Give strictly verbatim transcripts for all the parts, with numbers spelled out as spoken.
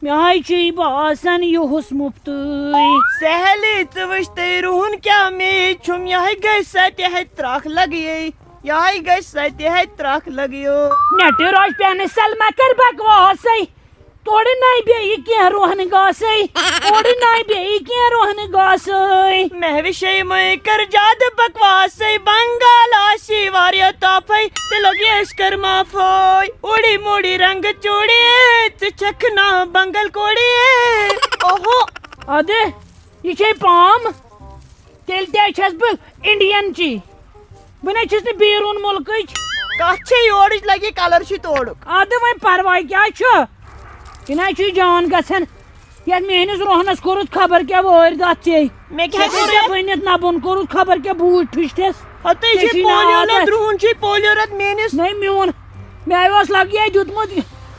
مےٚ ہاے چھُے باسان یُہُس مُفتٕے۔ سہلی، ژٕ وٕچھ تہٕ رُہُن کیٛاہ مے چھُم، یِہوٚے گژھِ سۄ تہِ ہَتہِ ترٛکھ لگیے، یِہوٚے گژھِ سۄ تہِ ہَتہِ ترٛکھ لگیو۔ نٮ۪ٹہٕ روش پٮ۪نہٕ سلمہ کر بکواسے، تورٕ نَے بیٚیہِ کینٛہہ رُہنہٕ گاسے، اورٕ نَے بیٚیہِ کینٛہہ رُہنہٕ گاسے۔ محوِشے مَے کر زیادٕ بکواسے، بنگال آسی واریاہ تاپھے، تہِ لوٚگ یہِ أسۍ کر معافے۔ اوڑی موڑی رنگ چوڑی، ژٕ چھکھ نا بنگل کوڑی۔ اوہو۔ ادٕ، یہِ چھے پام، تیٚلہِ تہِ چھَس بہٕ انڈین چی۔ بہٕ نَے چھَس نہٕ بیرون مُلکٕچ۔ کَتھ چھے یورٕچ، لگی کلر چھُے تورُک۔ ادٕ وۄنۍ پرواے کیٛاہ چھُ؟ یہِ نَے چھُے جان گژھان۔ یَتھ میٲنِس روہنس کوٚرُتھ خبر کیٛاہ وٲرۍ دَتھ ژے۔ مےٚ کیٛاہ ژےٚ کوٚر کیٛاہ یَتھ؟ بٔنِتھ نَبُن کوٚرُتھ خبر کیٛاہ بوٗٹۍ پھٔچتھس۔ ہتٕے ژےٚ چھُے چھُے نہٕ پولیو عادت۔ لد رُہُن چھُے پولیو رد میٲنِس۔ نَے میون، مےٚ اوس لگہِ ہے دیُتمُت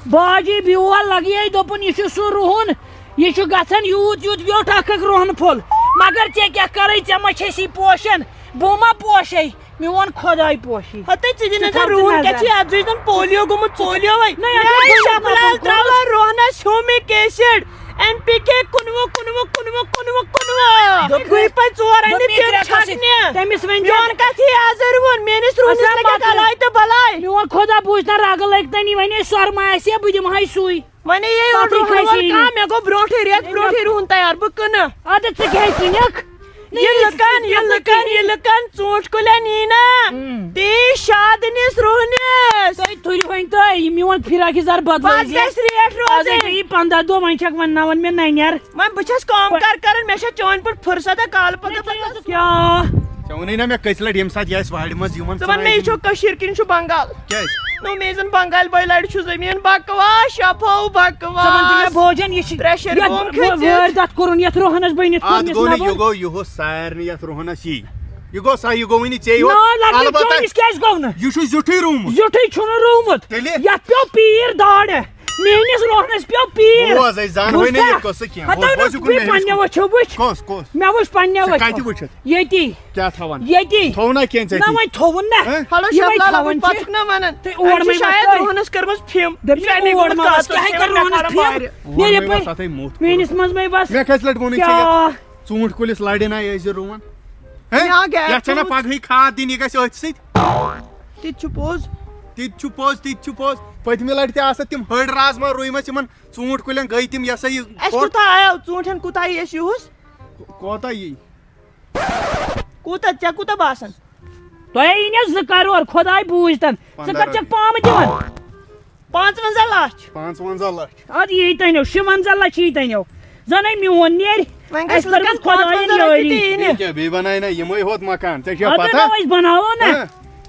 باجی بیول لگہِ ہے دوٚپُن یہِ چھُ سُہ رُہُن، یہِ چھُ گژھان یوٗت یوٗت ویوٚٹھ اکھ اکھ رُہن پھوٚل۔ مگر ژےٚ کیٛاہ کَرَے، ژےٚ ما چھے سی پوشان؟ بہٕ ما پوشے؟ میون خۄداے پوشی۔ ہتے ژٕ دِ نہٕ ژٕ تھاو ژٕ رُہُن نظر۔ کیٛاہ چھُے اَتھ زُج زَن پولیو گوٚمُت، پولیوے۔ نہ، یَتھ مےٚ آیہِ گوٚمُت شفلال پولیو۔ ترٛاوان رُہنَس ہیوٗ مےٚ کیسِڈ۔ این پی کے کُنوُہ، کُنوُہ، کُنوُہ، کُنوُہ۔ دوٚپمَے، گٔے پَتہٕ ژور اَنہِ دوٚپمَے، تِم ترٛےٚ کَتھٕ۔ چھَکنہِ۔ تٔمِس ؤنۍ زِ میون کَتھ یی آزَر وُن، میٲنِس رُہنَس اَسا لَگہِ مۄکلہِ۔ کَلاے تہٕ بَلاے۔ میون خۄدا بوٗزِ نہ رَگہٕ لٔگۍ تَنی وَنے سۄرمہٕ آسہِ ہے، بہٕ دِمہٕ ہاے سُے۔ وۄنۍ یہِ یورٕ تَتھ رُہَن وَلہٕ رَچھِ کانٛہہ، یہِ۔ مےٚ گوٚو برونٛٹھٕے رٮ۪تھ برونٛٹھٕے رُہُن تیار، بہٕ کٕنہٕ۔ اَدٕ ژٕ کیٛازِ کٕنکھ؟ یہِ لُکَن، یہِ لُکَن، یہِ لُکَن ژوٗنٛٹھۍ کُلٮ۪ن یی نا، تی شادنِس رُہنِس۔ تُہۍ تُلِو وۄنۍ تُہۍ، یہِ میون فراق یزار پَتہٕ بدلٲیزِ۔ گژھِ ریٹ آز روزٕنۍ۔ گٔے یہِ پنٛداہ دۄہ، وۄنۍ چھَکھ وَنناوان مےٚ نَنٮ۪ر۔ وۄنۍ بہٕ چھَس کٲم کار کَران، مےٚ چھےٚ چٲنۍ پٲٹھۍ فرصت، کالہٕ پَتہٕ نہ، پَتہٕ۔ کیٛاہ؟ ژےٚ ووٚنُے نا مےٚ کٔژِ لَٹہِ ییٚمہِ ساتہٕ یہِ آسہِ وارِ منٛز یِوان، ژٕ ژٕ وَن مےٚ، یہِ نَے چھُ کٔشیٖرِ کِنہٕ چھُ بنگال؟ کیٛازِ؟ نو مےٚ زَن بنگالۍ بٲے لَرِ چھُ زٔمیٖن بکواس، شفو بکواس۔ ژٕ وَن تہٕ مےٚ بوجن، یہِ چھِ pressure یَتھ گوم وٲ-، کھٔژِتھ۔ وٲرۍ تَتھ کوٚرُن، یَتھ رُہنَس بٔنِتھ اَتھ کوٚرمُس گوٚو نہٕ، نبہٕ۔ یہِ گوٚو یِہُس سارنٕے یَتھ رُہنَس یی۔ یہِ گوٚو سا، یہِ گوٚو وٕنہِ ژےٚ یوت۔ نا، لَگہِ البتہ چٲنِس کیٛازِ گوٚو نہٕ؟ یہِ چھُ زیُٹھٕے روٗمُت۔ زیُٹھٕے چھُنہٕ روٗمُت۔ تیٚلہِ؟ یَتھ پیوٚو پیٖر داڑٕ۔ میٲنِس روہنس پیوٚو پیٖر۔ بوز، أسۍ زانوٕے نہٕ یہِ بوٗزتھا؟ قصہٕ کینٛہہ۔ ہتو بوز، بوز، یہِ کُن بہٕ مےٚ پننہِ ہیٚچھ۔ وٕچھو وٕچھ۔ کۄس، کۄس؟ مےٚ وٕچھ پننہِ ژےٚ وٕچھو۔ کتہِ وٕچھتھ؟ ییٚتی۔ کیٛاہ تھاوان؟ ییٚتی۔ تھوو نا کینٛہہ ژےٚ نہ، تہِ؟ وۄنۍ تھووُن نا۔ ہہ؟ ہلو، یِمے شفلال، تھاوان وۄنۍ چھِ۔ پتہٕ چھُکھ نا ونان؟ تہٕ اور أمۍ چھِ مےٚ شاید وۄتھ روہنس کٔرمٕژ فِم۔ دوٚپمَے یہِ چھُ اور اَمیُک مےٚ وۄتھ، کاژ کیٛاہ فِم کرٕ مےٚ روہنس کھاران فِم؟ وارِ۔ اور نیرِ مےٚ یپٲرۍ۔ وۄتھ، ستھٕے موٚتھ۔ میٲنِس منٛز مے بس۔ مےٚ کٔژِ لَٹہِ ووٚنُے ژےٚ یَتھ؟ کیٛاہ؟ ژوٗنٛٹھۍ کُلِس لَرِ نہ ٲسۍ زِ رُوان۔ ہہ؟ مےٚ آو گیس یَتھ چھَنہ تھوٚمُت۔ پگہٕے کھاد دِنۍ، یہِ گژھِ أتھۍ سۭتۍ۔ تہِ تہِ چھُ پوٚز۔ تہِ تہِ چھُ پوٚز، تہِ تہِ چھُ پوٚز۔ پٔتمہِ لٹہِ تہِ آسہٕ تِم ۂڑۍ رازما رُومٕتۍ یِمن ژوٗنٛٹھۍ کُلٮ۪ن، گٔے تِم، یہِ ہسا یہِ اَسہِ کوٚٹ۔ کوٗتاہ آیو؟ ژوٗنٛٹھٮ۪ن کوٗتاہ یی اَسہِ یِہُس؟ کوتاہ یی؟ کوٗتاہ؟ ژےٚ کوٗتاہ باسان؟ تۄہے یی نہ زٕ کرور، خۄداے بوٗزتن۔ ژٕ پنٛداہ کتھ چھکھ رۄپیہِ۔ پامہٕ دِوان؟ پانٛژونٛزاہ لچھ۔ پانٛژونٛزاہ لچھ۔ ادٕ یی تنیو، شُونٛزاہ لچھ یی تنیو۔ زنے میون نیرِ۔ وۄنۍ گژھِ اَسہِ لُکن کٔرمٕژ خۄداین پانٛژونٛزاہ رۄپیہِ یٲری۔ تہِ یی نہٕ۔ یہِ کیٛاہ، بیٚیہِ بنایہِ نا یِمے ہوت مکان؟ ژےٚ چھےٚ ادٕ پتہ؟ نہ أسۍ بناوو نہ۔ ہہ؟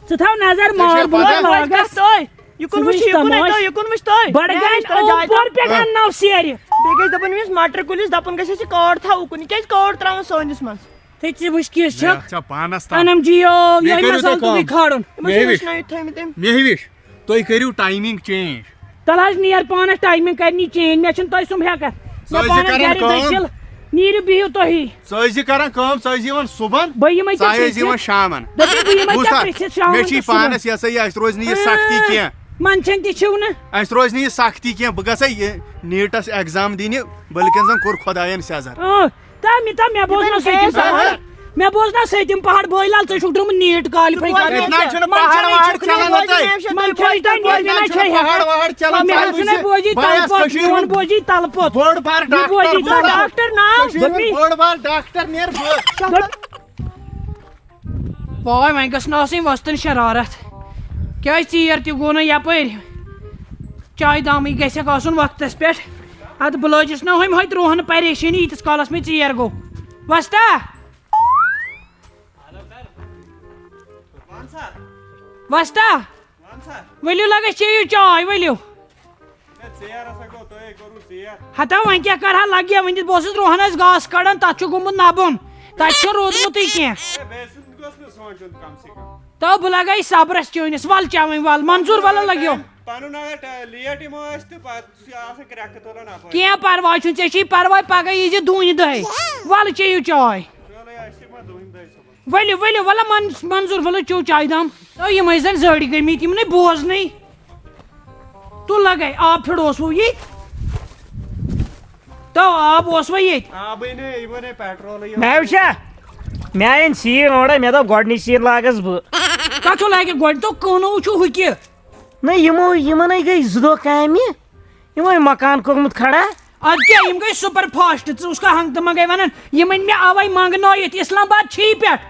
ژٕ تھاو نظر ژےٚ چھےٚ مال بوز پتہ؟ لاگس۔ تۄہہِ۔ یہِ کُن ژٕ وٕچھ، وٕچھ یہِ کُن تماش۔ تۄہہِ، یہِ کُن وٕچھ تۄہہِ۔ بڈگامہِ میٛانہِ تۄہہِ جایہِ اوپور تام۔ پٮ۪ٹھ ہہ۔ اَنناو سیرِ۔ بیٚیہِ گژھِ دَپُن أمِس مٹر کُلِس دَپُن گژھِ اَسہِ یہِ کاڈ تھاوُن کُنہِ۔ کیٛازِ کاڈ ترٛاوُن سٲنِس منٛز؟ تہٕ ژٕ وٕچھ کِژھ چھَکھ۔ یَتھ چھا پانَس تام؟ انم جی او، بیٚیہِ یِہوٚے کٔرِو مصالہٕ تُہۍ تُہُے کٲم۔ کھارُن۔ یِمو مےٚ چھِ وٕچھ۔ ہیٚچھنٲیِتھ تھٲومٕتۍ أمۍ۔ مےٚ وٕچھ۔ تُہۍ کٔرِو ٹایمِنٛگ چینج۔ تَلہٕ حظ نیر پانَس ٹایمِنٛگ کَرنی چینج، مےٚ چھُنہٕ تۄہہِ سُمب ہٮ۪کَتھ۔ ژٕ مےٚ ٲسۍ زِ پانَس کران گَرِ کٲم۔ دٔسِل، نیٖرِو بِہِو تُہی۔ ژٕ ٲسۍ زِ کران کٲم، ژٕ ٲسۍ زِ یِوان صُبحن، بہٕ یِمَے ژٕ ژےٚ آیہِ أسۍ یِوان پرٛژھِتھ۔ شامَن۔ دٔپِو بہٕ یِمَے ژےٚ بوٗزتھا؟ پرٛژھِتھ شامَن مےٚ چھِ یہِ تہٕ صُبحن۔ پانَس، یہِ ہسا یہِ، اَسہِ روزِ نہٕ یہِ سختی کینٛہہ۔ منٛدچھان تہِ چھِو نہٕ۔ اَسہِ روزِ نہٕ یہِ سختی کینٛہہ، بہٕ گژھٕ یہِ نیٖٹَس exam دِنہِ، بٔلکہِ زَن کوٚر خۄدایَن سٮ۪زَر۔ آ۔ تہٕ مےٚ، تہٕ مےٚ بوز یِمَن نہ سۭتۍ گٔیَس تِم پہاڑ، مےٚ بوز نہ سۭتۍ تِم پہاڑ، بھٲے لال، ژٕ چھُکھ درٛامُت نیٖٹ qualify ژٕ بوز کرنہِ۔ ییٚتہِ نہ چھُنہٕ پہاڑ وہاڑ چلان، نہ تۄہہِ۔ منٛدچھان چھُنہٕ پہاڑ وہاڑ چلان، مےٚ تۄہہِ چھُنہٕ وٕچھِتھ۔ پہاڑ وہاڑ چلان، مےٚ تۄہہِ چھُنہٕ وٕچھِتھ۔ بوزی بہٕ آیس تلہٕ پوٚت، کٔشیٖرِ میون ہُنٛد۔ بوزی تلہٕ پوٚت۔ بوٚڑ بار یہِ ڈاکٹر بوزی بہٕ۔ تلہٕ پوٚت۔ ڈاکٹر ناو۔ کٔشیٖرِ ہُنٛد دوٚپمَے۔ بوٚڑ بار ڈاکٹر نیر بہٕ۔ واے، وۄنۍ گٔژھ نہٕ آسٕنۍ وۄستَن شرارت۔ کیٛازِ ژیر تہِ گوٚو نہٕ یَپٲرۍ؟ چاے دامٕے گژھٮ۪کھ آسُن وقتَس پٮ۪ٹھ۔ اَدٕ بہٕ لٲجِس نہ ہُمہِ ہوٚتہِ روہَن پریشٲنی، ییٖتِس کالَس مےٚ ژیر گوٚو۔ وۄستا؟ وۄستا؟ ؤلِو لَگ، أسۍ چیٚیِو چاے، ؤلِو۔ ہے، ژیر ہسا گوٚو، تۄہے کوٚروٕ ژیر۔ ہتا وۄنۍ کیٛاہ کرٕ ہا، لگہِ ہا وۄنۍ دِتھ، بہٕ اوسُس روہنس گاسہٕ کڑان، تتھ چھُ گوٚمُت نبُن، تتہِ چھُ روٗدمُتٕے کینٛہہ۔ ہے، بیٚیہِ سُنٛد گوٚژھ نہٕ سونٛچُن کم سے کم۔ تو بہٕ لگے صبرس چٲنِس، ول چاوٕنۍ ول، منظور ولہٕ لگیو۔ پنُن اگر ٹ-، لیٹ یِمو أسۍ تہٕ پتہٕ چھُ آسان کرٛٮ۪کھ تُلان اپٲرۍ۔ کینٛہہ پرواے چھُنہٕ، ژےٚ چھی پرواے، پگاہ ییٖزِ دُہنہِ دۄہے، ول چیٚیِو چاے۔ چلو، أسۍ یِمو دُہنہِ دۄہے صُبحن۔ ؤلِو، ؤلِو، وَلہٕ من-، منظوٗر، وَلہٕ چیٚو چایہِ دام۔ تو یِم ٲسۍ زَن زٔڑۍ گٔمٕتۍ، یِم نَے بوزنٕے۔ تُل لَگَے، آب پھِڑوس وُ یہِ۔ تو آب اوس وۄنۍ ییٚتہِ۔ آبٕے نہٕ، یِمو نے پیٹرولٕے یوت۔ مےٚ وٕچھا، مےٚ أنۍ سیٖر اورَے، مےٚ دوٚپ گۄڈٕنِچ سیٖر لاگَس بہٕ۔ کَتھ چھو لٲگِتھ گۄڈٕ؟ تو کٕنو چھُ ہُہ کہِ۔ نہ، یِمو، یِمَن ہے گٔے زٕ دۄہ کامہِ، یِمو ہے مکان کوٚرمُت کھڑا۔ اَدٕ کیٛاہ، یِم گٔے سُپر فاسٹ، ژٕ اوسکھا ہنٛگ تہٕ منٛگَے وَنان، یِم أنۍ مےٚ اَوَے منٛگنٲیِتھ، اِسلام آباد چھی پٮ۪ٹھ۔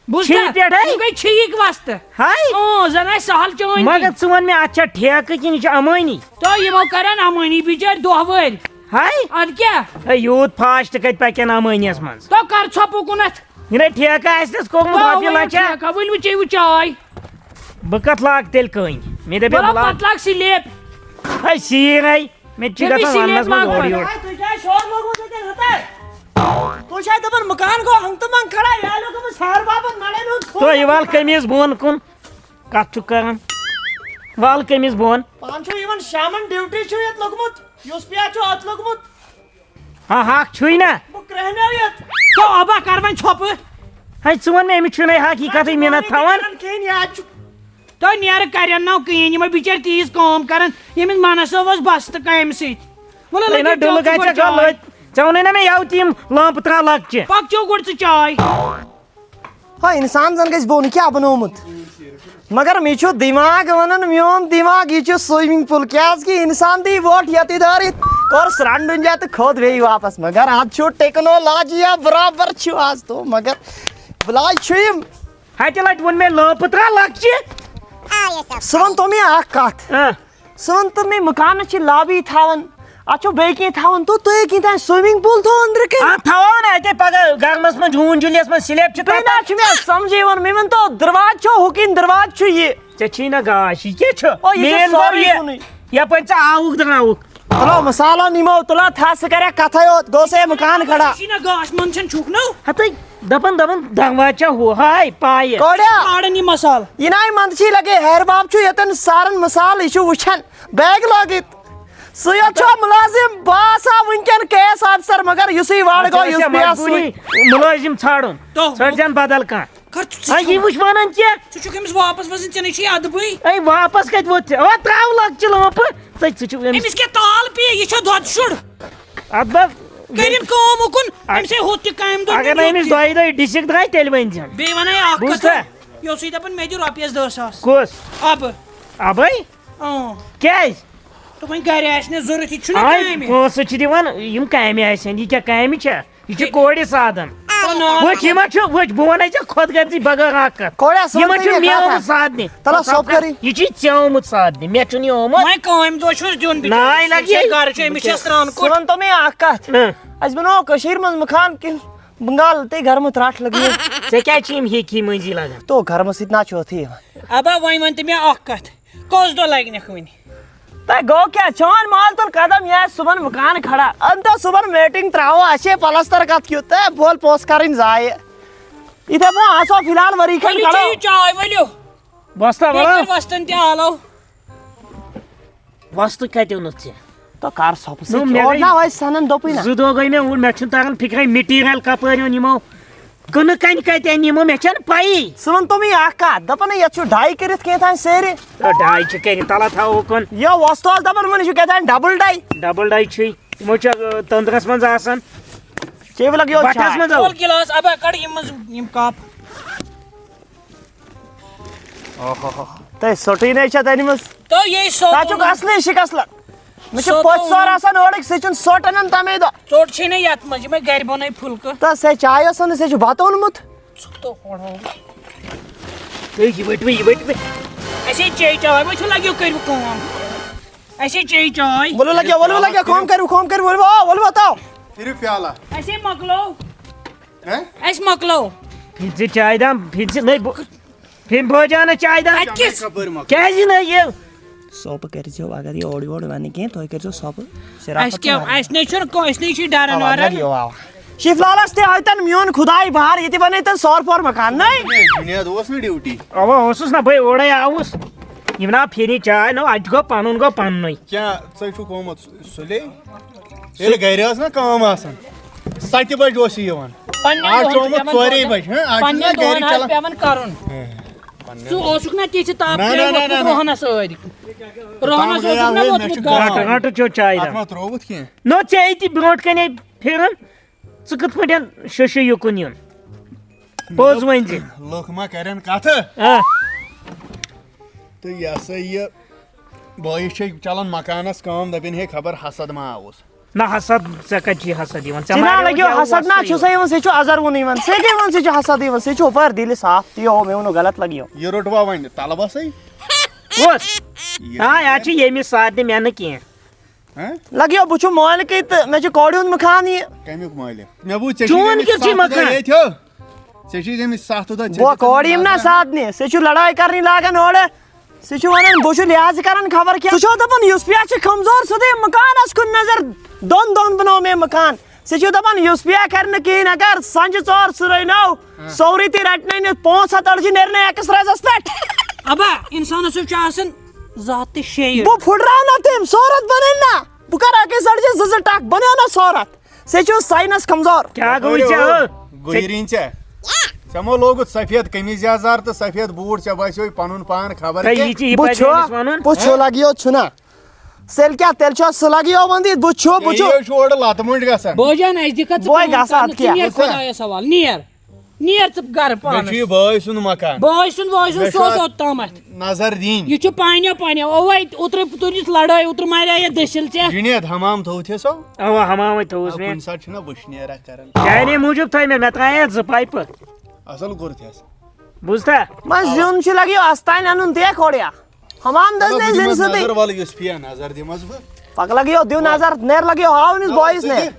بوٗزتھا؟ چھی پٮ۪ٹھ ہے؟ یِم گٔے چھیٖک وَستہٕ۔ ہاے۔ اۭں، زَن آسہِ سہل چٲنۍ مگر کِنۍ۔ ژٕ وَن مےٚ، اَتھ چھا ٹھیکہٕ کِنہٕ یہِ چھِ اَمٲنی؟ تہٕ یِمو کَرَن اَمٲنی بِچٲرۍ دۄہ وٲرۍ۔ ہاے۔ اَدٕ کیٛاہ؟ ہے، یوٗت فاسٹ کَتہِ پَکن اَمٲنیَس منٛز؟ تو کر ژھۄپہٕ کُنتھ۔ یہِ نے ٹھیکہٕ آسہِ نَس کوٚرمُت تو رۄپیہِ وۄنۍ لَچھا۔ ٹھیکہٕ، ؤلِو چیٚیِو چاے۔ بہٕ کَتھ لاگہٕ تیٚلہِ کٔنۍ؟ مےٚ دَپے بہٕ بہٕ لاگہٕ لاگہٕ۔ پَتہٕ لاگہٕ سِلیپ۔ ہے، سیٖر ہے۔ مےٚ تہِ چھِ تیٚلہِ گژھان سِلیپ وَننَس منٛز لاگہٕ اورٕ بہٕ۔ یورٕ۔ ہے، تُہۍ کیٛازِ شور لوگمُت ییٚتٮ۪ن ہُتھَے؟ تُہۍ چھِو دَپان مکان گوٚو ہنٛگتہٕ منٛگ کھڑا، یہِ ہا لوٚگمُت سہر بابَن مَڑَن ہُنٛد کھوٚل۔ تُہۍ وَل کٔمِس بۄن کُن؟ کَتھ چھُ کَران؟ وَل کٔمِس بۄن؟ پانہٕ چھُو یِوان شامَن ڈیوٹی چھُو ییٚتہِ لوٚگمُت، یُس پیا چھُ اَتھ لوٚگمُت۔ ہا، حق چھُے نا۔ بہٕ کرٛہنیو یَتھ۔ تو ابا کر وۄنۍ ژھۄپہٕ۔ ہے، ژٕ وَن مےٚ، أمِس چھُنہٕ حقیٖقتٕے منت تھاوان۔ کِہیٖنۍ، یہِ حظ چھُ۔ تو نیرٕ کرن نو کِہیٖنۍ، یِمے بِچٲرۍ تیٖژ کٲم کران، ییٚمِس مَنَس ٲس بَس تہٕ کامہِ سۭتۍ۔ وَلہٕ ہے نا، لٔگِو ڈُلہٕ چاے گژھِ ژٕ ژےٚ گۄڈٕ چاے۔ لٔتۍ۔ ژےٚ ووٚنُے نا مےٚ یَوٕ تہِ یِم لٲمپہٕ ترٛاو لۄکچہِ۔ پَک چیٚو گۄڈٕ ژٕ چاے۔ ہا، اِنسان زَن گژھِ بۄن کیٛاہ بَنومُت؟ مگر مےٚ چھُ دِماغ وَنان، میون دِماغ، یہِ چھُ swimming pool، کیٛازِ کہِ اِنسان دی وۄٹھ یَتٕے دٲرِتھ، کوٚر سرٛنٛڈُن جاے تہٕ کھوٚت بیٚیہِ واپَس۔ مگر اَتھ چھُ ٹیکنالوجی یا برابر چھُ آز تو، مگر بلاے چھُ یِم۔ ہَتہِ لَٹہِ ووٚن مےٚ لٲمپہٕ ترٛاو لۄکچہِ۔ ژٕ وَن تو مےٚ اَکھ کَتھ۔ آ۔ ژٕ وَن تہٕ مےٚ، مکانَس چھِ لابی تھاوان، اَتھ چھُ بیٚیہِ کینٛہہ تھاوان، تو تُہۍ کینٛہہ تھاوان swimming pool تھوٚو أنٛدرٕ کَنہِ؟ اَتھ تھاوو نا اَتے پَگاہ گَرمَس منٛز جوٗن جُلیَس منٛز سِلیب چھِ بیٚیہِ نہ تَتھ۔ چھُ مےٚ سَمجھے یِوان، مےٚ ؤنۍ تو دروازٕ چھو ہُہ کِنۍ دروازٕ چھُ یہِ؟ ژےٚ چھی نہ گاش، یہِ کیٛاہ چھُ؟ او، یہِ چھُ main گوٚو سورُے یہِ۔ کُنُے۔ یَپٲرۍ ژٕ آوُکھ درٛاوُکھ۔ تُلو مصالہ نِمو، تُلو تھَس، ژٕ کَرٮ۪کھ کَتھَے یوت، گوٚو سا یہِ مکان کھڑا۔ یہِ چھِی نہ گاش، منٛد چھَنہٕ چھُکھ نو۔ ہَتٕے دَپان، دَپان دروازٕ چھا ہُہ، ہاے پایہِ۔ کوڑیا۔ کھالان یہِ مصالہٕ۔ یہِ نہ آیہِ منٛدٕ چھی لگے، ہیر باب چھُ ییٚتٮ۪ن سارن مصالہٕ، یہِ چھُ وٕچھان۔ بیگ لٲگِتھ۔ سُے یوت چھُ مُلٲزِم، بہٕ آسہٕ ہا وٕنکٮ۪ن کے ایس آفسر، مگر یُسٕے وٲڈ اَتھ گوٚو، چھِ یُس مےٚ آسہٕ مجبوٗری، سُے۔ مُلٲزِم ژھانٛڈُن۔ تو ژھٲنٛڈزٮ۪ن بدل کانٛہہ۔ کر ژٕ ہا، یہِ چھُکھ وٕچھ وَنان کیٛاہ؟ ژٕ چھُکھ أمِس واپس وَسان، ژےٚ نَے چھُے اَدبٕے۔ اے، واپس کَتہِ ووت ژےٚ؟ اَوا، ترٛاو لۄکچہِ لٲمپہٕ۔ ژٕ، ژٕ چھُکھ أمِس أمِس کیٛاہ تال پیٚیہِ؟ یہِ چھا دۄدٕ شُر؟ اَدٕ بَس۔ کٔرِن کٲم اُکُن، اَ-، أمِس ہے ہوٚت تہِ کامہِ دۄہ اگر نہٕ دیُت أمِس تہِ۔ دۄیہِ دۄہہِ ڈِسِک درٛاے، تیٚلہِ ؤنۍ زٮ۪م۔ بیٚیہِ وَنَے اَکھ بوٗزتھا؟ کَتھ، یہِ اوسُے دَپان، مےٚ دِ رۄپیَس دَہ ساس۔ کُس؟ اَبہٕ۔ اَبَے؟ اۭں۔ کیٛازِ؟ دوٚپُن، گرِ آسہِ نہٕ ضوٚرتھ، یہِ چھُنہٕ آے کامہِ۔ پونٛسہٕ چھِ دِوان، یِم کامہِ آسن، یہِ کیٛاہ کامہِ چھےٚ؟ یہِ چھِ کورِ سادن۔ تو نا۔ وٕچھ، یِمن چھُ، وٕچھ، بہٕ وَنے ژےٚ خۄد غرضی بغٲر اکھ کَتھ۔ کورِ، ژٕ وَن یِمن تہٕ چھُ مےٚ مےٚ کَتھ آمُت اَکھ۔ سادنہِ۔ تَلہ، مطلب، سۄب کَرٕنۍ۔ یہِ چھُے ژےٚ آمُت سادنہِ، مےٚ چھُنہٕ یہِ آمُت۔ وۄنۍ کامہِ دۄہ چھُس دیُن بِچٲرِس، ناے لَگہِ یہِ چھےٚ یہِ۔ گرٕ چھُ، أمِس چھےٚ سرٛان ژٕ کوٚٹ۔ وَن تو مےٚ اکھ کَتھ۔ اۭں۔ اَسہِ بَناوو کٔشیٖرِ منٛز مکان کِنہٕ بنگال تہِ گرمہٕ ترٛٹھ لَگہِ؟ ژےٚ کیٛازِ چھِ یِم ہیٚکۍ ہی مٔنٛزی لَگان؟ تو گرمہٕ سۭتۍ نہ چھُ اَتھٕے یِوان۔ اَبا، وۄنۍ وَن تہٕ مےٚ اکھ کَتھ۔ کٔژ دۄہ لگہِ نکھ وُنہِ؟ تۄہہِ گوٚو کیٛاہ؟ چون مال تُل قدم، یہِ آسہِ صُبحن مکان کھڑا۔ انتو صُبحن میٹنگ ترٛاوو، اَسہِ چھے پلستر کتھ کیُتھ؟ تہٕ بول پونٛسہٕ کرٕنۍ ضایع۔ یِتھے پٲٹھۍ آسو فی الحال ؤری کھنٛڈ ؤلِو کھڑا۔ چیٚیِو چاے، ؤلِو۔ وۄستا بیٚیہِ وَلو۔ کر وۄستن تہِ آلو۔ وۄستہٕ کتہِ اوٚنُتھ ژےٚ؟ تو کر سۄپہٕ نو، سۭتۍ مےٚ چھُ؟ اور گٔے نہ، وۄنۍ سنن دوٚپُے نہ۔ زٕ دۄہ گٔے مےٚ اوٗرۍ، مےٚ چھُنہٕ تران فِکرے material کپٲرۍ اوٚن یِمو۔ کٕنہٕ کَنہِ کَتہِ اَنہِ یِمو؟ مےٚ چھَنہٕ پَیی۔ ژٕ وَن تو مےٚ اَکھ کَتھ، دَپان ہے یَتھ چھُ ڈاے کٔرِتھ کینٛہہ تام سیرِ۔ تہٕ ڈاے چھِ کٔرِتھ، تَلہٕ تھاوو کُن۔ یہِ وۄستہٕ اوس دَپان یِمَن یہِ چھُ کیٛاہ تام ڈَبٕل ڈاے۔ ڈَبٕل ڈاے چھُے، یِمو چھِ، آ، تٔنٛدرَس منٛز آسان۔ چیٚیہِ لَگہِ یورٕ بَٹھَس چاے۔ منٛز، آ۔ تُل گِلاس، اَبا کَڑ یِم منٛز یِم کَپ۔ اوہو۔ تۄہہِ سۄٹٕے نے چھےٚ تَنہِ منٛز۔ تو یے سوتو تَتھ چھُکھ نہٕ۔ اَصلٕے شِکَس لَ-، مےٚ چھِ سوتو پوٚژھ ژور نہٕ۔ آسان اورٕکۍ، سُہ چھُنہٕ سۄٹ اَنان تَمے دۄہ۔ ژوٚٹ چھے نہ یَتھ منٛز، یِمَے گَرِ بَنٲے پھُلکہٕ۔ تہٕ سۄ چاے ٲس نہٕ، سۄ چھِ بَتہٕ اوٚنمُت۔ ژٕ تو کھوڑو۔ ہے، یہِ ؤٹۍ وۄنۍ، یہِ ؤٹۍ وۄنۍ۔ اَسے چے چاے، وۄنۍ چھُ لَگیو کٔرِو کٲم۔ اَسے چے چاے۔ ؤلِو لَگیو، ؤلِو لَگیو، کٲم کٔرِو، کٲم کٔرِو، ؤلِو، آ، ؤلِو، آ، تاو۔ کٔرِو پیالہ۔ اَسے مۄکلو۔ ہہ؟ اَسہِ مۄکلو۔ پھِرِ ژٕ چاے دام، پھِرِ ژٕ، نَے بہٕ، پھِرِ بٲجانَس چاے دام۔ اَتہِ کِس؟ کَپٲرۍ مۄکلو؟ کیٛازِ نہٕ یہِ؟ سۄپہٕ کٔرۍزیو، اگر یہِ اورٕ یورٕ وَنہِ کینٛہہ، تُہۍ کٔرۍزیو سۄپہٕ۔ شرافت اَسہِ کیٛاہ، چھِ اَسہِ نَے چھُنہٕ کٲنٛسہِ نِش ڈَران اَوا، وَران۔ لَگیو، اَوا۔ شیف لالَس تہِ آیہِ تَن میون خداے بہار، یہِ تہِ بَنٲے تَن سور پور مکان، نَے؟ ہے، جُنید اوس نہٕ ڈیوٹی۔ اَوا، اوسُس نہ بٕے اورَے آوُس۔ یِم نا پھِرِ چاے، نو، اَتہِ گوٚو پَنُن، گوٚو پَننُے۔ کیٛاہ، ژےٚ چھُکھ آمُت سُلے؟ ییٚلہِ گرِ ٲس نا کٲم آسان، ستہِ بجہِ اوس یہِ یِوان۔ پننٮ۪ن آز چھُ دۄہن آمُت پٮ۪وان ژورے کَرُن۔ بجہِ، ہاں؟ آز چھُ پننٮ۪ن نا گرِ دۄہن آز چلان۔ پٮ۪وان کَرُن۔ ہاں۔ ژٕ اوسُکھ نا تِژھِ تاپہٕ نہ، نہ، ترٛیٚیہِ نہ، وقتہٕ نہ، نہ۔ برونٛہہ نہ سٲری۔ روہنس اوسُکھ نہ ووتمُت گاو۔ رٹہٕ، رٹہٕ چیو چاے اَتھ دم۔ ما ترٛووُتھ کینٛہہ؟ نو، ژےٚ أتی برونٛٹھ کنے پھِرُن، ژٕ کِتھ پٲٹھۍ شیشہِ یُکُن یُن؟ پوٚز ؤنۍ زِ۔ لُکھ ما کرن کتھٕ؟ آ۔ تہٕ یہِ ہسا یہِ بٲیِس چھے چلان مکانس کٲم، دپن ہے خبر حسد ما آوُس۔ نہ حسد، ژےٚ کتہِ چھُے حسد یِوان؟ ژےٚ ژےٚ نا ماریو لگیو یہِ حسد، نہ وۄستہٕ چھُسے یِوان۔ یِوان، ژےٚ چھُ ازر وُن یِوان، ژےٚ کیٛاہ یِوان، ژےٚ چھُ حسد یِوان، ژےٚ چھُ ہُپٲرۍ دِلہِ صاف تہِ، یو مےٚ ووٚنُو غلط لگیو۔ یہِ روٚٹوا وۄنۍ طلبسٕے؟ کُس؟ یہِ۔ آ، یہِ چھُ ییٚمِس ساتہٕ نہٕ مےٚ نہٕ کینٛہہ۔ ہہ؟ لگیو، بہٕ چھُس مٲلکٕے تہٕ مےٚ چھُ کورِ ہُنٛد مکان یہِ۔ کمیُک مٲلِک؟ مےٚ بوٗز ژےٚ چھُے چون أمِس کیُتھ چھُے ستھ دۄہ مکان؟ ییٚتہِ ہو۔ ژےٚ چھُے أمِس ستھ دۄہ، ژےٚ بہٕ دِتُن کورِ یِم نا نظر۔ ساتنہِ، ژےٚ چھُ لڑٲے کرنہِ لاگان اورٕ۔ سُہ چھُ ونان، بہٕ چھُس لحاظ کران خبر کیٛاہ۔ سُہ چھُ دپان، یُس پیا چھُ کمزور، سیوٚدُے مکانس کُن نظر۔ دۄن دۄہن بنوو مےٚ مکان۔ سُہ چھُ دپان، یُس پیا کرِ نہٕ کِہیٖنۍ، اگر سنجہِ ژور سُرے نو، ہاں۔ سورُے تہِ رٹنَے نہٕ، پانٛژھ ہتھ أڑجہِ نیرِ نہٕ ایکسپریسس پٮ۪ٹھ۔ ابا، انسانس چھُ آسان ذات تہٕ شعر۔ بہٕ پھُٹراو نہ تٔمۍ، صورت بنن نہ۔ بہٕ کرٕ أکِس أڑجہِ زٕ زٕ ٹکھ، بنیو نہ صورت۔ ژےٚ چھُو ساینس کمزور۔ کیٛاہ گوٚوُے ژےٚ، ہو؟ گُیرِنۍ ژےٚ۔ ژےٚ مو لوگُت سفید قمیٖض یزار تہٕ سفید بوٗٹھ، ژےٚ باسیوے پنُن پان خبر تہٕ کیٛاہ۔ یہِ چھِ، یہِ بہٕ پزِ چھُ، أمِس ونُن۔ بہٕ چھُ ہہ؟ لگیو چھُنہ۔ سیٚلہِ کیٛاہ، تیٚلہِ چھُ سُہ لگیو وندٕ یِتھ، بہٕ چھُ، بہٕ چھُ۔ یہِ چھُ اورٕ لتہٕ مۄنٛڈ گژھان۔ بوجان اَسہِ دِکھ ژٕ بوے پنُن گژھ پان، اَتھ ژٕ کیٛاہ؟ نیر خۄدایس حوالہٕ، نیر۔ نیر ژٕ گرٕ مےٚ پانس۔ چھُ یہِ بٲے سُنٛد مکان۔ بٲے سُنٛد، بٲے سُنٛد، مےٚ چھُ سوز اَتھ اوٚتامتھ۔ نظر دِنۍ۔ یہِ چھُ پانیو پانیو۔ اوے، اوترے تُلِتھ لڑٲے، اوترٕ مارے یہِ دٔسِل ژےٚ۔ جُنید، حمام تھوٚوتھے سو؟ اوا، حمامے تھوٚوُس آ، مےٚ۔ کُنہِ ساتہٕ چھُنہ وٕشنیرا کران۔ چانے موٗجوٗب تھٲے مےٚ، مےٚ ترٛایے زٕ پایپہٕ۔ اصل کوٚرتھس۔ بوٗزتھا؟ وۄنۍ زیُن چھُ لگیو استانۍ انُن، دے کھوڑیا۔ حمام دس چلو، نے بہٕ زِن دِمس سۭتی۔ نظر، وَلہٕ یُس پیا نظر دِمس بہٕ۔ پکھ لگیو، دِو نظر، نیر لگیو، ہاو أمِس چلو، بٲیِس ژٕ نے۔ تہِ۔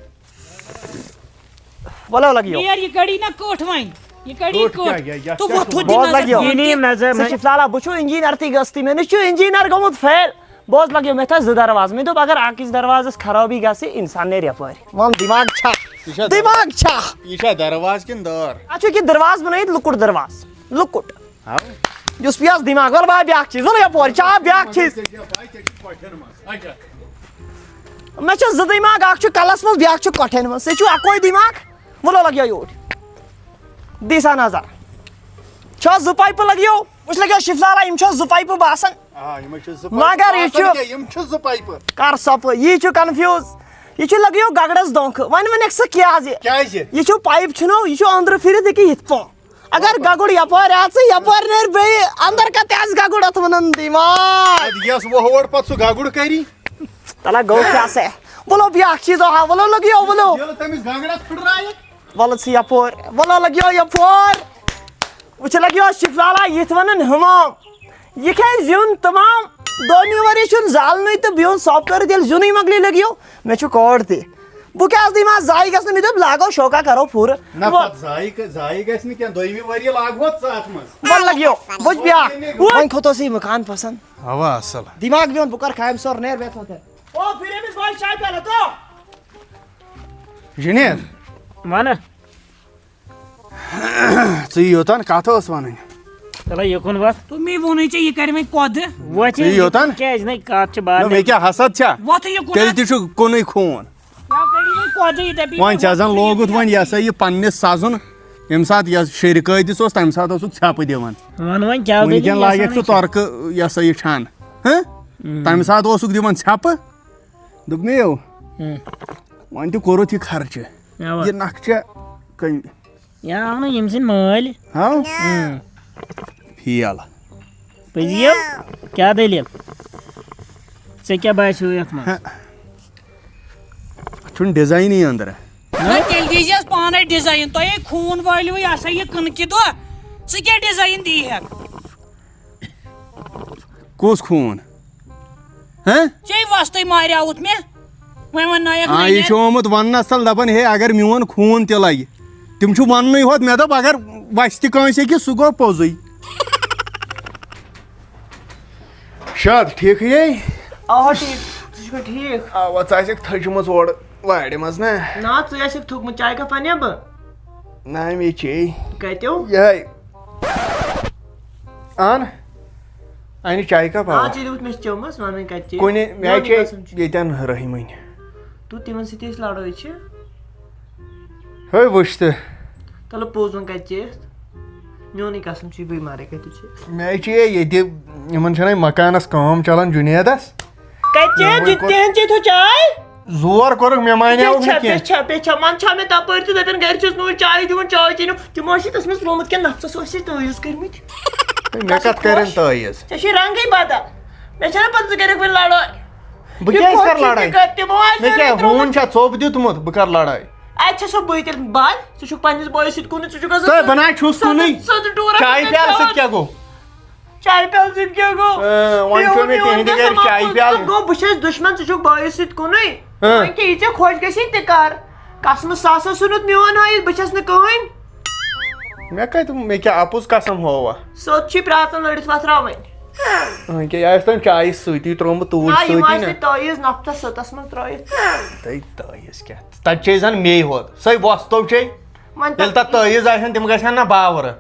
ولو لگیو۔ یار، یہِ کڑی نا کٔٹھ وۄنۍ۔ یہِ کڑی کٔٹھ کٔٹھ۔ کیٛاہ، یہِ، یتھ تہٕ کیٛاہ وۄتھ چھُ تھوٚد دِ بہت نظر لگیو۔ بۄن۔ یہِ نی نظر ژٕ نہ۔ چھِ فی الحال، بہٕ چھُس انجینئر تہِ گٔژھتٕے، مےٚ نِش چھُ انجینئر گوٚمُت فیل۔ بہٕ حظ لگیو، مےٚ تھٲے زٕ دروازٕ۔ مےٚ دوٚپ، اگر اکھ أکِس دروازس خرٲبی گژھِ، انسان نیرِ یپٲرۍ۔ وَن، دِماغ چھا؟ یہِ چھا دِماغ چھا؟ یہِ چھا دروازٕ کِنہٕ دٲر؟ اتھ چھُ یہِ دروازٕ بنٲیِتھ، لۄکُٹ دروازٕ۔ لۄکُٹ۔ ہاو۔ یُس پیٚیَس دِماغ، وَلہٕ بہٕ بیٛاکھ چیٖز، وَلہٕ یَپٲرۍ، چھا بیٛاکھ چیٖز؟ ژےٚ چھےٚ پَے، ژےٚ چھِ کۄٹھٮ۪ن منٛز۔ اچھا۔ مےٚ چھِ زٕ دِماغ، اَکھ چھُ کَلَس منٛز، بیٛاکھ چھُ کۄٹھٮ۪ن منٛز۔ ژےٚ چھُ اَکوے دِماغ؟ وَلہٕ لَگیو یوٗرۍ۔ دِ سا نظر۔ چھا زٕ پایپہٕ لَگیو؟ وٕچھ لَگیو شِفلارا، یِم چھا زٕ پایپہٕ باسان؟ آ، یِمَے چھِ زٕ پایپہٕ۔ مگر یہِ باسان چھُ کیٛاہ؟ یِم چھِ زٕ پایپہٕ۔ کَر صفٲیی، یہِ چھُ confuse۔ یہِ چھُ لَگیو گَگرَس دھونٛکھٕ۔ وۄنۍ وَنٮ۪کھ ژٕ کیٛازِ؟ کیٛازِ؟ یہِ چھُ پایپ چھُنو، یہِ چھُ أنٛدرٕ پھِرِتھ، یہِ کہِ یِتھ پٲٹھۍ۔ اگر گگُر یپٲرۍ آژٕ، یپٲرۍ نیرِ بیٚیہِ۔ اندر کتہِ آسہِ گگُر، اتھ ونان دِماغ۔ ادٕ یس وۄہوڑ پتہٕ سُہ گگُر کری۔ تلا گوٚو کیٛاہ سا؟ ولو بیٛاکھ چیٖز، آ، ولو لگیو، ولو۔ ییٚلہِ تٔمِس گگرس پھٕٹرایہِ۔ ولہٕ ژٕ یپٲرۍ، ولو لگیو یپٲرۍ۔ وٕچھ لگیو شفلالا یِتھ ونان حمام۔ یہِ کھیٚیہِ زیُن تمام۔ دوٚیمہِ ؤری چھُنہٕ زالنٕے تہٕ بیوٚن سۄپھ کٔرِتھ ییٚلہِ زیُنٕے مۄکلہِ لٔگِو۔ مےٚ چھُ کارڈ تہِ۔ بہٕ کیٛازِ دِمہٕ ہا ضایع گژھنہٕ؟ مےٚ دوٚپ لاگو شوقا کرو پوٗرٕ۔ نہ، وۄنۍ پتہٕ ضایع گ-، ضایع گژھِ نہٕ کینٛہہ، دوٚیمہِ ؤریہِ لاگہٕ ہوتھ ژٕ اتھ منٛز۔ وۄنۍ لگیو، بہٕ چھُس بیٛاکھ۔ وۄنۍ کھوٚت اوس یہِ مکان پسنٛد۔ اوا، اصل۔ دِماغ میون، بہٕ کر خامہِ سور نیر بیتھ ہوتہِ۔ او، پھر أمِس بایہِ چاے پیالہٕ تو۔ جُنید۔ وَنہٕ۔ ژٕ یوٚتن کتھ ٲس ونٕنۍ؟ تَلہ یوٚکُن وَتھ۔ تہٕ مے ووٚنُے ژےٚ، یہِ کَرِ وۄنۍ کۄدٕ۔ وۄتھ ژٕ یہِ یوٚتن؟ کیٛازِ نَے کَتھ چھِ بار نہ، مےٚ کیٛاہ حسد چھا؟ وۄتھ یہِ کُن۔ تیٚلہِ تہِ چھُ کُنُے خوٗن۔ یا کَڑِ وۄنۍ کۄدٕ یہِ دَپہِ وۄنۍ ژےٚ زَن وۄتھ یہِ لوگُت وۄنۍ یہِ ہسا یہِ پننِس سَزُن، ییٚمہِ ساتہٕ یہِ شیٚرِ قٲدِس اوس، تَمہِ ساتہٕ اوسُکھ ژھٮ۪پہٕ دِوان۔ وَن وۄنۍ کیٛاہ وٕنکٮ۪ن دٔلیٖل لاگٮ۪کھ ژٕ یَسا تۄرکہٕ یہِ ہسا یہِ چھان۔ ہہ؟ اۭں۔ تَمہِ ساتہٕ اوسُکھ دِوان ژھٮ۪پہٕ۔ دوٚپمَے یو، اۭں۔ وۄنۍ تہِ کوٚرُتھ یہِ خرچہٕ۔ اَوا۔ یہِ نقشہٕ کٔمۍ؟ یا آو نہٕ ییٚمہِ سٕنٛدۍ مٲلۍ۔ ہاو؟ اۭں۔ فیل۔ پٔزی یو؟ کیٛاہ دٔلیٖل؟ ژےٚ کیٛاہ باسیو یَتھ منٛز؟ ہہ۔ اَتھ چھُنہٕ ڈِزاینٕے أنٛدرٕ۔ نہ، تیٚلہِ دیٖزِہَس پانَے ڈِزاین۔ تۄہے خوٗن وٲلِوٕے، یہِ ہسا یہِ کٕنہٕ کہِ دۄہ۔ ژٕ کیٛاہ ڈِزاین دِیہِ ہٮ۪کھ؟ کُس خوٗن؟ ہہ؟ ژےٚ وۄستَے ماریٛاوُتھ مےٚ۔ وۄنۍ وَننایَکھ آ، نَے یہِ مےٚ۔ چھُ آمُت وَننَس تَل دَپان، ہے، اگر میون خوٗن تہِ لَگہِ۔ تِم چھِ وَننُے ہوت، مےٚ دوٚپ، اگر وَسہِ تہِ کٲنٛسہِ أکِس، سُہ گوٚو پوٚزُے۔ شاد، ٹھیٖکھٕے ہے؟ آ، ٹھیٖک۔ ژٕ چھُکھا ٹھیٖک؟ اَوا، ژٕ آسٮ۪کھ تھٔجمٕژ اورٕ وارِ منٛز، نہ؟ نہ، ژٕے آسٮ۪کھ تھوٚکمُت، چایہِ کپ اَنیا بہٕ؟ نہ، مے چے۔ کَتیو؟ یِہوٚے۔ اَن۔ اَنہِ چایہِ کپ، آ، اَوا۔ ژےٚ دیُت مےٚ چٲمٕژ، وَن وۄنۍ کَتہِ چے؟ کُنہِ، مےٚ میٛانہِ چے قسم چھِ۔ ییٚتٮ۪ن رٔحیٖمٕنۍ۔ تہٕ تِمن سۭتۍ أسۍ لڑٲے چھِ۔ ہے وٕچھ تہٕ۔ تَلہٕ پوٚز وۄنۍ کَتہِ چے؟ میونٕے قسم چھُے، بٕے مارے کَتہِ چے؟ مےٚ چے ییٚتہِ یِمن چھنہٕ مکانس کٲم چلان جُنیدس۔ کتہِ چے؟ یِموٕے کوٚر۔ جتین چے تھو چاے؟ زور کوٚرُکھ، مےٚ مانیٛاوُکھ بیٚیہِ نہٕ چھا، کینٛہہ۔ بیٚیہِ چھا، بیٚیہِ چھا؟ منٛزٕ چھا مےٚ تپٲرۍ تہِ دپان، گرِ چھِس نہٕ وۄنۍ چاے دِوان، چاے چیٚنو۔ تِمو ٲسۍ تٔمِس لومُت کینٛہہ نفسس ٲسۍ تٲویٖز کٔرمٕتۍ۔ ہے، مےٚ کتھ کرن تٲویٖز؟ ژےٚ چھے رنگٕے بدل۔ مےٚ چھَنہٕ پتہٕ ژٕ کٔرِکھ وۄنۍ لڑٲے۔ بہٕ کیٛازِ کرٕ لڑٲے؟ تِمو آسہِ مےٚ کیٛاہ، ترٛوومُت۔ ہوٗن چھا ژوٚپ دیُتمُت؟ بہٕ کرٕ لڑٲے؟ اَتہِ چھےٚ سۄ بٕے تیٚلہِ بنٛد۔ ژٕ چھُکھ پننِس بٲیِس سۭتۍ کُنُے، ژٕ چھُکھ آسان تہٕ بہٕ نہ حظ چھُس سۄ کُنُے۔ سۄ زٕ ٹوٗرا چایہِ چھُکھ پیالہٕ سۭتۍ کھٮ۪وان۔ کیٛاہ گوٚو؟ چایہِ پیالہٕ سۭتۍ کیٛاہ گوٚو؟ اۭں، وۄنۍ چھُ مےٚ تِہنٛدِ گرِ چایہِ پیالہٕ۔ گوٚو، بہٕ چھَس دُشمن، ژٕ چھُکھ بٲیِس سۭتۍ کُنُے۔ اۭں۔ وۄنۍ کیٛاہ، یہِ ژےٚ خۄش گژھی تہِ کر۔ قسمہٕ ساسا ژھُنُتھ میون ہٲیِتھ، بہٕ چھَس نہٕ کٕہٕنۍ۔ مےٚ کتہِ، مےٚ کیٛاہ اَپُز قسم ہووا؟ سیوٚد چھُے پرٛاژَن لٔڑِتھ وۄتھراوٕنۍ۔ وۄنۍ کیٛاہ، یہِ آسہِ تٔمۍ چایہِ سۭتی ترٛوومُت توٗرۍ نہ، یِم سۭتی آسہِ نہ۔ تۄہہِ تٲویٖز نۄقطس سٔتَس منٛز ترٛٲیِتھ۔ تٔے تٲویٖز کیٛاہ؟ تَتہِ چھے زَن مے ہوت۔ سۄے وۄستو چھے۔ وۄنۍ ییٚلہِ تَتھ تٲویٖز آسن، تِم گژھن نہ باورٕ۔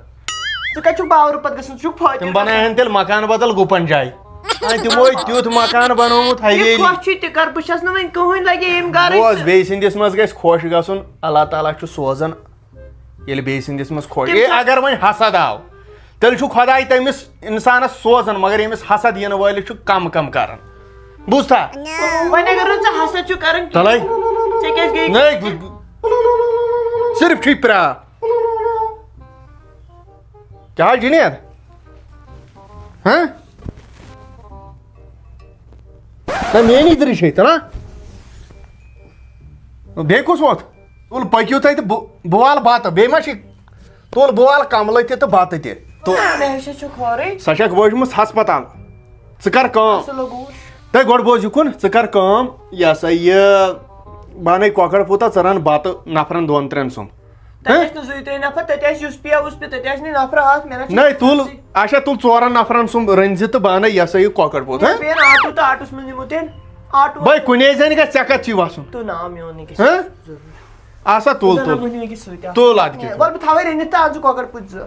ژٕ کَتہِ چھُکھ باورٕ پَتہٕ گژھان؟ ژٕ چھُکھ فٲطمہٕ تِم بَناوہن تیٚلہِ مکان بدل گُپن جایہِ۔ وۄنۍ تِمو تیُتھ مکان بنوومُت یہِ حویلی۔ خۄش چھُے تہِ کر، بہٕ چھَس نہٕ وۄنۍ کٕہٕنۍ لگے ییٚمہِ گرٕچ۔ بوز، بیٚیہِ سٕنٛدِس منٛز گژھِ خۄش گژھُن، اللہ تعالیٰ چھُ سوزان۔ ییٚلہِ بیٚیہِ سٕنٛدِس منٛز خۄش، تِم اے، چھِ اگر وۄنۍ حسد آو، تیٚلہِ چھُ خۄداے تٔمِس اِنسانَس سوزان، مگر ییٚمِس حسد یِنہٕ وٲلِس چھُ کم کم کران۔ بوٗزتھا؟ وۄنۍ اگر نہٕ ژٕ حسد چھُ کران کینٛہہ، تَلَے۔ ژےٚ کیٛازِ گٔے؟ نَے، بہٕ-، صرف چھُے پرٛا-، کیٛاہ حظ جُنید؟ ہاں؟ نہ، میٛٲنی دٕرٕے چھے، تَلہ۔ بیٚیہِ کُس ووت؟ تُل، پٔکِو تُہۍ تہٕ بہٕ، بہٕ والہٕ بَتہٕ۔ بیٚیہِ ما چھِ؟ تُل، بہٕ والہٕ کملہٕ تہِ تہٕ بَتہٕ تہِ۔ تُل۔ مےٚ ہسا چھُ خورٕے۔ سۄ چھَکھ وٲجمٕژ ہسپتال۔ ژٕ کر کٲم۔ سُہ لوٚگُس۔ تہٕ گۄڈٕ بوز یہِ کُن، ژٕ کر کٲم۔ یہِ ہسا یہِ، بہٕ اَنَے کۄکر پوٗتا، ژٕ رَن بَتہٕ نفرن دۄن ترٛٮ۪ن سُنٛد۔ تَتہِ ہہ؟ ٲسۍ نہٕ زٕے ترٛےٚ نفر، تَتہِ آسہِ یُس پیٚیہِ، اُس پیٚیہِ، تَتہِ آسہِ نہٕ نفرٕ اَکھ، مےٚ نہ چھُ نَے، تُل، اَچھا، تُل ژورَن نفرن سُنٛد رٔنۍ زِ تہٕ بہٕ اَنَے یہِ ہسا یہِ کۄکر پوٗت، مےٚ ہہ؟ پیٚیَن آٹوٗ تہٕ آٹوٗوَس منٛز نِمو تیٚلہِ۔ آٹوٗ۔ بَے، کُنے زَنہِ گژھِ، ژےٚ کَتھ چھُے وَسُن؟ تہٕ ناو میون نہٕ کیٛاہ ہہ؟ چھُ ضروٗری۔ آسا، تُل، بہٕ زَنہٕ تُل۔ وٕنہِ أکِس سۭتۍ اَکھ۔ تُل اَدٕ کیٛاہ، تُل۔ وَلہٕ بہٕ تھاوَے رٔنِتھ تہٕ اَن ژٕ کۄکر پوٗت زٕ۔